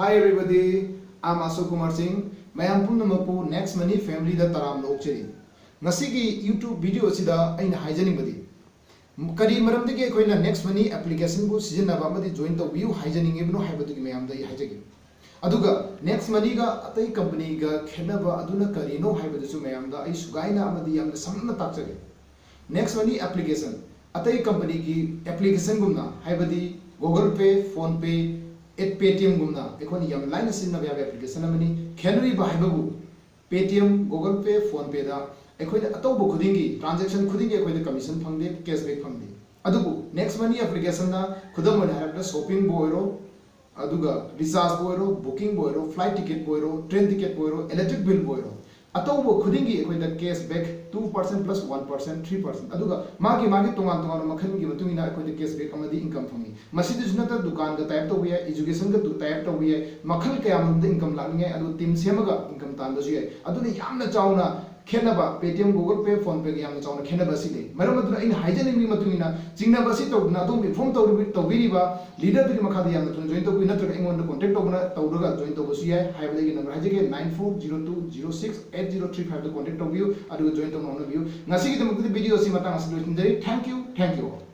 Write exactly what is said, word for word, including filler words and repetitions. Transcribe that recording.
Hi everybody, I'm Ashok Kumar Singh. ꯃꯌꯥꯝ ꯄꯨꯝꯅꯃꯛꯄꯨ Next Money Family ꯗ ꯇꯔꯥꯝꯅ ꯑꯣꯛꯆꯔꯤ꯫ ꯉꯁꯤꯒꯤ YouTube video ꯑꯁꯤꯗ ꯑꯩꯅ ꯍꯥꯏꯖꯅꯤꯡꯕꯗꯤ, ꯀꯔꯤ ꯃꯔꯝꯗꯒꯤ ꯑꯩꯈꯣꯏꯅ Next Money application ꯕꯨ ꯁꯤꯖꯤꯟꯅꯕ ꯑꯃꯗꯤ join ꯇꯧꯕꯤꯌꯨ ꯍꯥꯏꯖꯅꯤꯡꯉꯤꯕꯅꯣ ꯍꯥꯏꯕꯗꯨꯒꯤ ꯃꯌꯥꯝꯗ ꯑꯩ ꯍꯥꯏꯖꯒꯦ꯫ ꯑꯗꯨꯒ Next Money ꯒ ꯑꯇꯩ company ꯒ ꯈꯦꯠꯅꯕ ꯑꯗꯨꯅ ꯀꯔꯤꯅꯣ ꯍꯥꯏꯕꯗꯨꯁꯨ ꯃꯌꯥꯝꯗ ꯑꯩ ꯁꯨꯒꯥꯏꯅ ꯑꯃꯗꯤ ꯌꯥꯝꯅ ꯁꯝꯂꯞꯅ ꯇꯥꯛꯆꯒꯦ꯫ Next Money application ꯑꯇꯩ company ꯒꯤ application ꯒꯨꯝꯅ, ꯍꯥꯏꯕꯗꯤ Google Pay, PhonePe, at Paytm ꯒꯨꯝꯅ ꯑꯩꯈꯣꯏꯅ ꯌꯥꯝ ꯂꯥꯏꯅ ꯁꯤꯖꯤꯟꯅꯕ ꯌꯥꯕ application ꯑꯃꯅꯤ꯫ ꯈꯦꯠꯅꯔꯤꯕ ꯍꯥꯏꯕꯕꯨ, Paytm, Google Pay, PhonePe ꯗ ꯑꯩꯈꯣꯏꯅ ꯑꯇꯧꯕ ꯈꯨꯗꯤꯡꯒꯤ, transaction ꯈꯨꯗꯤꯡꯒꯤ ꯑꯩꯈꯣꯏꯗ commission ꯐꯪꯗꯦ, cashback ꯐꯪꯗꯦ꯫ ꯑꯗꯨꯕꯨ Next Money application ꯅ, ꯈꯨꯗꯝ ꯑꯣꯏꯅ ꯍꯥꯏꯔꯕꯗ, shopping ꯕꯨ ꯑꯣꯏꯔꯣ, ꯑꯗꯨꯒ recharge ꯕꯨ ꯑꯣꯏꯔꯣ, booking ꯕꯨ ꯑꯣꯏꯔꯣ, flight ticket ꯄꯨ ꯑꯣꯏꯔꯣ, train ticket ꯄꯨ ꯑꯣꯏꯔꯣ, electric bill ꯄꯨ ꯑꯣꯏꯔꯣ, ꯑꯇꯧꯕ ꯈꯨꯗꯤꯡꯒꯤ ꯑꯩꯈꯣꯏꯗ cashback two percent plus one percent, three percent, ꯑꯗꯨꯒ ꯃꯥꯒꯤ ꯃꯥꯒꯤ ꯇꯣꯉꯥꯟ ꯇꯣꯉꯥꯟꯕ ꯃꯈꯜꯒꯤ ꯃꯇꯨꯡ ꯏꯟꯅ ꯑꯩꯈꯣꯏꯗ cashback ꯑꯃꯗꯤ income ꯐꯪꯏ꯫ ꯃꯁꯤꯗꯁꯨ ꯅꯠꯇꯅ ꯗꯨꯀꯥꯟꯒ tie up ꯇꯧꯕ ꯌꯥꯏ, education ꯒ tie up ꯇꯧꯕ ꯌꯥꯏ, ꯃꯈꯜ ꯀꯌꯥ ꯃꯔꯨꯝꯗ income ꯂꯥꯛꯅꯤꯡꯉꯥꯏ, ꯑꯗꯨ team ꯁꯦꯝꯃꯒ income ꯇꯥꯟꯕꯁꯨ ꯌꯥꯏ꯫ ꯑꯗꯨꯅ ꯌꯥꯝꯅ ꯆꯥꯎꯅ ꯈꯦꯠꯅꯕ Paytm, Google Pay, PhonePe ꯒ ꯌꯥꯝꯅ ꯆꯥꯎꯅ ꯈꯦꯠꯅꯕ ꯑꯁꯤ ꯂꯩ꯫ ꯃꯔꯝ ꯑꯗꯨꯅ ꯑꯩꯅ ꯍꯥꯏꯖꯅꯤꯡꯕꯒꯤ ꯃꯇꯨꯡ ꯏꯟꯅ, ꯆꯤꯡꯅꯕ ꯑꯁꯤ ꯇꯧꯗꯨꯅ ꯑꯗꯣꯝꯕꯨ inform ꯇꯧꯔꯤꯕ, ꯇꯧꯕꯤꯔꯤꯕ leader ꯗꯨꯒꯤ ꯃꯈꯥꯗ ꯌꯥꯝꯅ ꯊꯨꯅ join ꯇꯧꯕꯤꯌꯨ, ꯅꯠꯇ꯭ꯔꯒ ꯑꯩꯉꯣꯟꯗ contact ꯇꯧꯕꯅ, ꯇꯧꯔꯒ join ꯇꯧꯕꯁꯨ ꯌꯥꯏ꯫ ꯍꯥꯏꯕꯗ ꯑꯩꯒꯤ number ꯍꯥꯏꯖꯒꯦ, nine four zero two zero six eight zero three five ꯗ contact ꯇꯧꯕꯤꯌꯨ, ꯑꯗꯨꯒ join ꯇꯧꯅꯕ ꯍꯣꯠꯅꯕꯤꯌꯨ꯫ ꯉꯁꯤꯒꯤꯗꯃꯛꯇꯗꯤ video ꯑꯁꯤ ꯃꯇꯥꯡ ꯑꯁꯤꯗ ꯂꯣꯏꯁꯤꯟꯖꯔꯤ꯫ Thank you, thank you all꯫